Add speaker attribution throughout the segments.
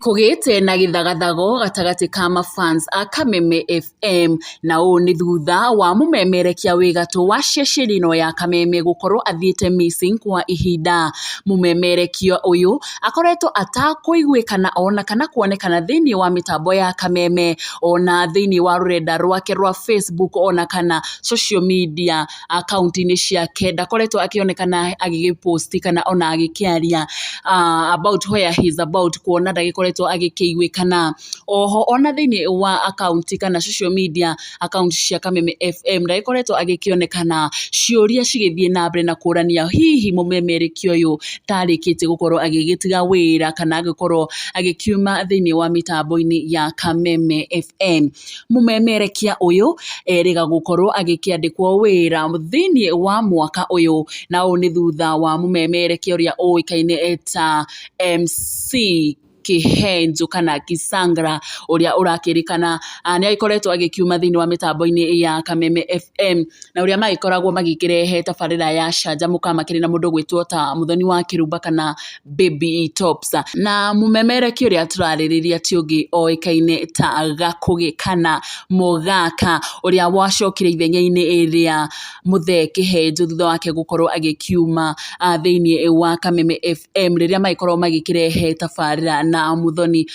Speaker 1: Kũgĩte na gĩthagathago gatagatĩ ka mafans a Kameme FM, na ũũ nĩ thutha wa mũmemerekia wĩ gatũ wa ceceni ĩno ya Kameme gũkorwo athiĩte missing kwa ihinda. Mũmemerekia ũyũ akoretwo atakũiguĩkana ona kana kuonekana thĩinĩ wa mĩtambo ya Kameme, ona thĩinĩ wa rũrenda rwake rwa Facebook, ona kana social media akaunti-inĩ ciake. Ndakoretwo akĩonekana agĩgĩpost kana ona agĩkĩaria about where he is about, kuona ndagĩkoretwo agĩkĩiguĩkana. Oho ona thĩinĩ wa akaunti kana social media account cia Kameme FM ndagĩkoretwo agĩkĩonekana. Ciũria cigĩthiĩ na mbere na kũrania, hihi mũmemerekia ũyũ tarĩkĩtie gũkorwo agĩgĩtiga wĩra kana agĩkorwo agĩkiuma thĩinĩ wa mĩtambo-inĩ ya Kameme FM. Mũmemerekia ũyũ erĩga gũkorwo agĩkĩandĩkwo wĩra thĩinĩ wa mwaka ũyũ, na ũũ nĩ thutha wa mũmemerekia ũrĩa ũĩkaine ta MC Kĩhenjo kana Kisangra, ũrĩa ũrakĩrĩkana nĩ agĩkoretwo agĩkiuma thĩinĩ wa mĩtambo-inĩ ya Kameme FM, na ũrĩa magĩkoragwo magĩkĩrehe tabarĩra ya Canjamũka makĩrĩ na mũndũ ũgwĩtwo ta Mũthoni wa Kĩrumba kana Baby Tops. Na mũmemerekia ũrĩa tũrarĩrĩria ti ũngĩ oĩkaine ta Gakũgĩ kana Mũgaka, ũrĩa wacokire ithenya-inĩ rĩa Mũthee Kĩhenjo thutha wake gũkorwo agĩkiuma thĩinĩ wa Kameme FM rĩrĩa magĩkorwo magĩkĩrehe tabarĩra na Mũthoni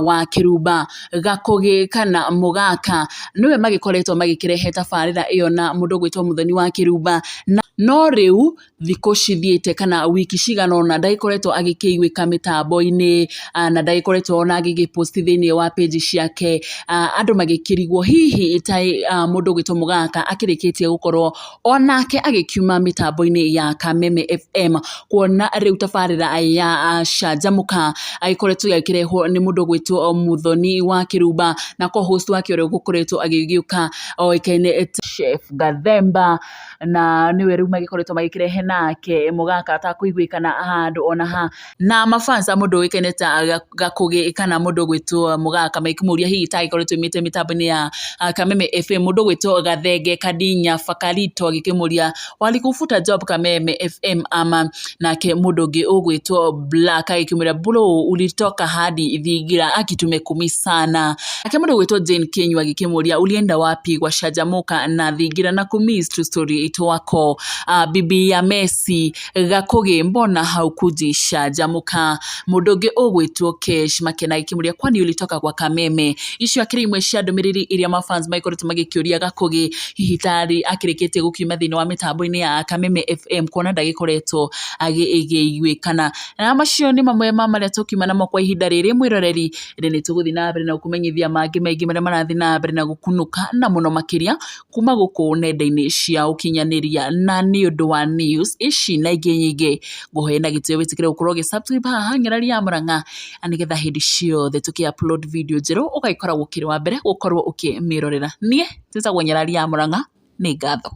Speaker 1: wa Kĩrumba. Gakũgĩ kana Mũgaka nĩwe magĩkoretwo magĩkĩrehe tabarĩra ĩyo na mũndũ ũgwĩtwo Mũthoni wa Kĩrumba. No rĩu thikũ cithiĩte kana wiki cigana ũna ndagĩkoretwo agĩkĩiguĩka mĩtambo-inĩ, na ndagĩkoretwo ona agĩgĩpost thĩinĩ wa page ciake. Andũ magĩkĩrigwo hihi ta mũndũ ũgwĩtwo Mũgaka akĩrĩkĩtie gũkorwo onake agĩkiuma mĩtambo-inĩ ya Kameme FM, kuona rĩu tabarĩra ya Canjamũka agĩkoretwo agĩkĩrehwo nĩ mũndũ ũgwĩtwo Mũthoni wa Kĩrumba, na co-host wake ũrĩa ũgũkoretwo agĩgĩũka oĩkaine ta Chef Gathemba, na nĩwe rĩu magĩkoretwo magĩkĩrehe nake Mũgaka atakũiguĩkana handũ ona ha. Na mafans a mũndũ ũĩkaine ta Gakũgĩ kana mũndũ ũgwĩtwo Mũgaka makĩmũria hihi ta agĩkoretwo aumĩte mĩtambo-inĩ ya Kameme FM. Mũndũ ũgwĩtwo Gathenge Kadinya Bakarito agĩkĩmũria, walikufuta job Kameme FM ama? Nake mũndũ ũngĩ ũgwĩtwo Black agĩkĩmwĩra, bro, ulitoka hadi thingira aki, tumekumiss sana. Nake mũndũ ũgwĩtwo Jane Kinyua agĩkĩmũria, ulienda wapi kwa Canjamũka na thingira na kumiss tu story twako. Bibi ya Messi, Gakũgĩ, mbona haukuji Canjamũka? Mũndũ ũngĩ ũgwĩtwo Kesh Makena agĩkĩmũria, kwani ulitoka kwa Kameme? Icio akĩrĩ imwe cia ndũmĩrĩri iria mafans magĩkoretwo magĩkĩũria Gakũgĩ hihi tarĩ akĩrĩkĩtie gũkiuma thĩinĩ wa mĩtambo-inĩ ya Kameme FM, kuona ndagĩkoretwo agĩiguĩkana. Na macio nĩ mamwe ma marĩa tũkiuma namo kwa ihinda rĩrĩ, mwĩroreri. Ĩndĩ nĩ tũgũthiĩ na mbere na gũkũmenyithia mangĩ maingĩ marĩa marathiĩ na mbere na gũkunũka, na mũno makĩria kuma gũkũ nenda-inĩ cia ũkinyanĩria. Na nĩ ũndũ wa news ici na ingĩ nyingĩ, ngũhoe na gĩtĩo wĩtĩkĩre gũkorwo ũgĩ subscribe haha Nyarari ya Mũrang'a, nĩgetha hĩndĩ ciothe tũkĩ upload video njerũ ũgagĩkoragwo ũkĩrĩ wa mbere gũkorwo ũkĩmĩrorera. Niĩ njĩtagwo Nyarari ya Mũrang'a, nĩ ngatho.